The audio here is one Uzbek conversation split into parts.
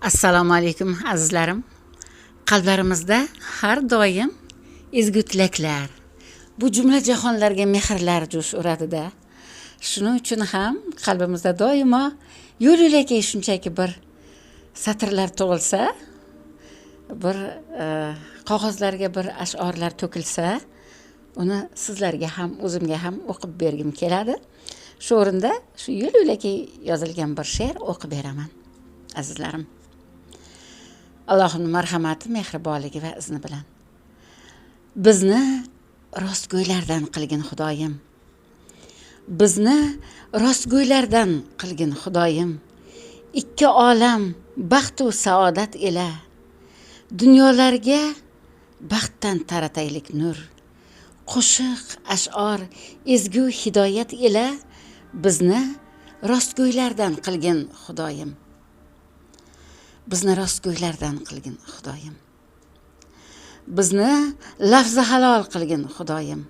Assalomu alaykum, azizlarim. Qalblarimizda har doim ezgu tilaklar, bu jumla jahonlarga mehrlar jo'sh uradida. Shuning uchun ham qalbimizda doimo yo'l yo'lakay shunchaki bir satrlar tug'ilsa, bir qog'ozlarga bir ash'orlar to'kilsa, uni sizlarga ham, o'zimga ham o'qib bergim keladi. Shu o'rinda shu yo'l yo'lakay yozilgan bir she'r o'qib beraman, azizlarim. Allohning marhamati, mehribonligi va izni bilan. Bizni rostgo'ylardan qilgin, Xudoyim. Bizni rostgo'ylardan qilgin, Xudoyim. Ikki olam baxtu saodat ila dunyolarga baxtdan tarataylik nur. Qo'shiq, ash'or, ezgu hidoyat ila bizni rostgo'ylardan qilgin, Xudoyim. Bizni rostgo'ylardan qilgin, Xudoyim. Bizni lafzi halol qilgin, Xudoyim.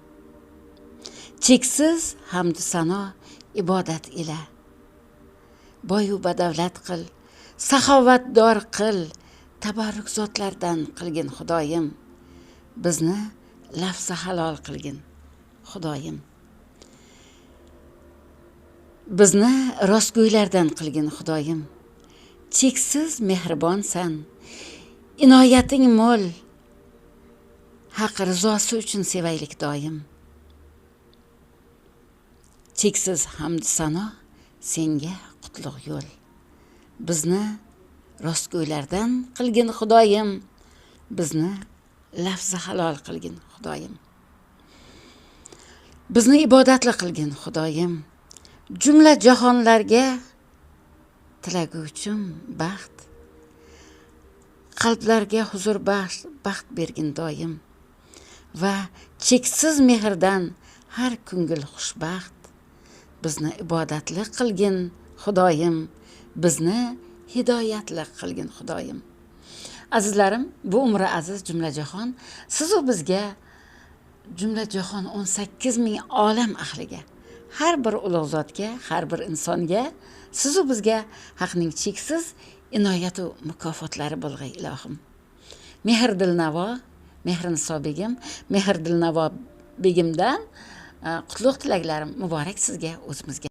Cheksiz hamdu sano ibodat ila boyu badavlat qil, saxovatdor qil, tabarruk zotlardan qilgin, Xudoyim. Bizni lafzi halol qilgin, Xudoyim. Bizni rostgo'ylardan qilgin, Xudoyim. Cheksiz mehribonsan, inoyating mo'l, haq rizosi uchun sevaylik doim. Cheksiz hamdu sano senga qutlug' yo'l. Bizni rostgo'ylardan qilgin, Xudoyim. Bizni lafzi halol qilgin, Xudoyim. Bizni ibodatli qilgin, Xudoyim. Jumla jahonlarga tilaguvchim baxt, qalblarga huzur baxsh baxt bergin doim va cheksiz mehrdan har ko'ngil xushbaxt. Bizni ibodatli qilgin, Xudoyim. Bizni hidoyatli qilgin, Xudoyim. Azizlarim, bu umri aziz jumla jahon sizu bizga, jumla jahon 18 ming olam ahliga, har bir ulug' zotga, har bir insonga, sizu bizga Haqning cheksiz inoyatu mukofotlari bo'lg'ay, ilohim. Mehr Dilnavo, Mehriniso begim, Mehr Dilnavo begimdan qutlug' tilaklarim muborak sizga, o'zimizga.